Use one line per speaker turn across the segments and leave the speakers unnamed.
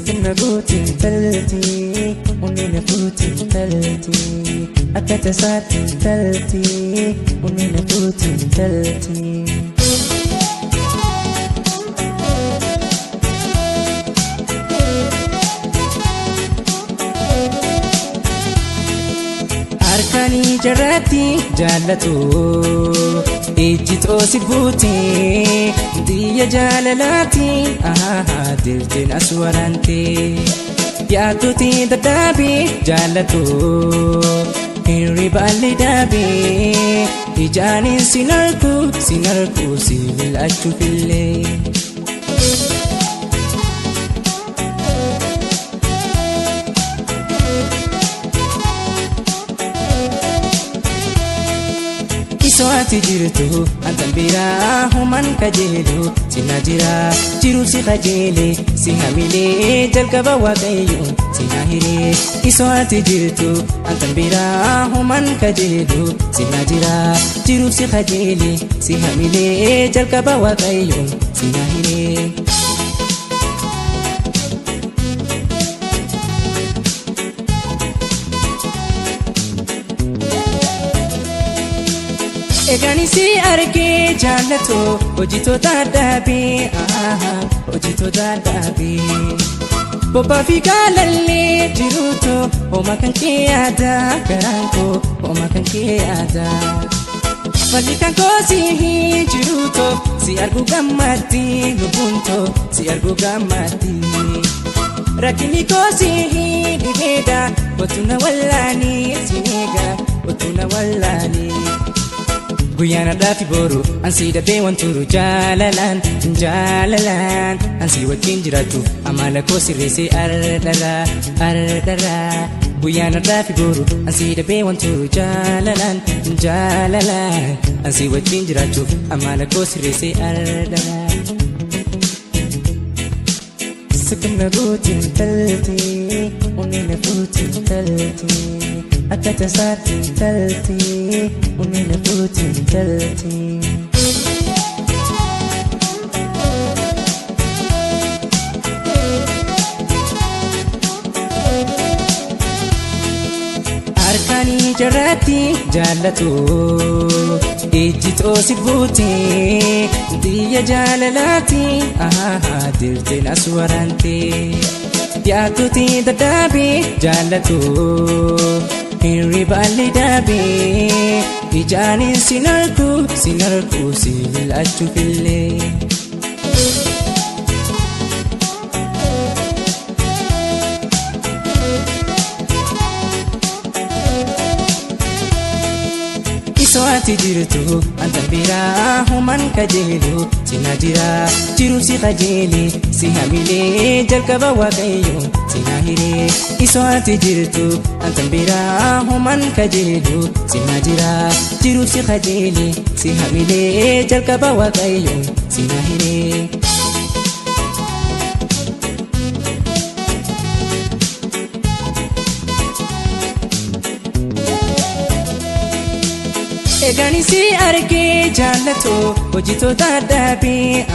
Sakina gooti intalti, onnee na fuuti intalti. Akka tasaatti intalti, onnee na fuuti intalti. Harkanii jarratti jaallatu ijji xoosi buuti xiyya jaalalaati dirteen as waraante yaatuuti daddaabii jaallatu hirribaalli daabii ijaanin sin argu sin argu si mil'achuufillee. Isoo ati jirtu antan biraa human kajeelu sina jira jiru si kajeele si hamilee jalqaba waaqayyo sina hiree. Isoo ati jirtu antan biraa human kajeelu sina jira jiru si kajeele si hamilee jalqaba waaqayyo sina hiree. Egaan si argee jaallatu hojjetoota dhaabee hojjetoota dhaabee bobbaa fi gaalallee jiruutu hooma kan kee yaada garaan koo hooma kan kee yaada. Falli kan koo si jiruutu si argu gammatti lubbuun too si argu gammatti. Rakkinni koo si dhibeedha kottu na wallaanii si eega kottu na wallaanii. Guyyaan har'aa boru ansii dhabee wanturu jaalalaan jaalalaan ansii wajjin jiraachuuf amala koo sirreessee ardara ardara. Guyyaan har'aa boru ansii dhabee wanturu jaalalaan jaalalaan ansii wajjin jiraachuuf amala koo sirreessee ardara. Sakina gooti intalti, onnee na fuuti intalti. Akka tasaatti intalti, onnee na fuuti intalti. Harkanii jarratti jaallatu ijji xoosi buuti xiyya jaalalaati dirteen as waraante yaatuuti daddaabii jaallatu hirribaalli daabii ijaanin sin argu sin argu si mil'achuufillee. Isoo ati jirtu antan biraa human kajeelu sina jira jiru si kajeele si hamilee jalqaba waaqayyo sina hiree. Isoo ati jirtu antan biraa human kajeelu sina jira jiru si kajeele si hamilee jalqaba waaqayyo sina hiree. Egaan si argee jaallatu hojjetoota dhaabee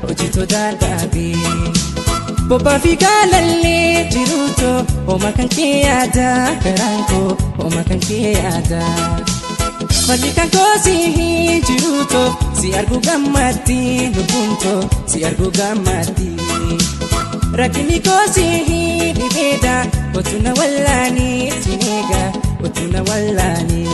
hojjetoota dhaabee bobbaa fi gaalallee jiruutu hooma kan kee yaada garaan koo hooma kan kee yaada. Falli kan koo si jiruutu si argu gammatti lubbuun too si argu gammatti. Rakkinni koo si dhibeedha kottu na wallaanii si eega kottu na wallaanii.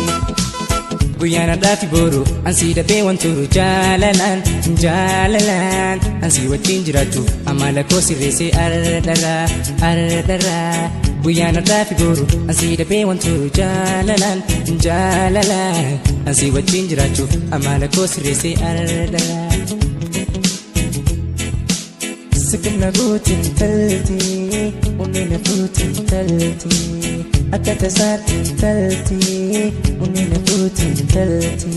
Guyyaan har'aa boru ansii dhabee wanturu jaalalaan jaalalaan ansii wajjin jiraachuuf amala koo sirreessee ardara ardara. Guyyaan har'aa boru ansii dhabee wanturu jaalalaan jaalalaan ansii wajjin jiraachuuf amala koo sirreessee ardara. Sakina gooti intalti, onnee na fuuti intalti. Akka tasaatti intalti, onnee na fuuti intalti.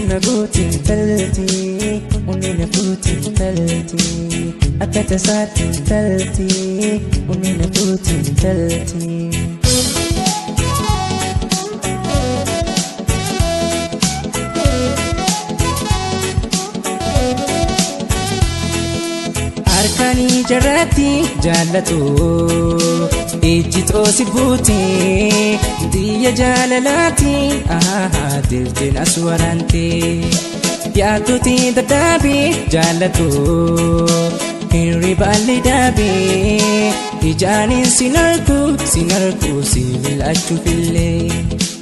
Na gootiin talti, onnee na fuutiin talti, akka tasaatiin talti, onnee na fuutiin talti. Harkaanii jarratti jaallatu, ijji xoosi buuti, xiyya jaalalaati, dirteen as waraante. Yaatuuti daddaabii jaallatu, hirribaalli daabii, ijaanin sin argu, sin argu, si mil'achuufillee.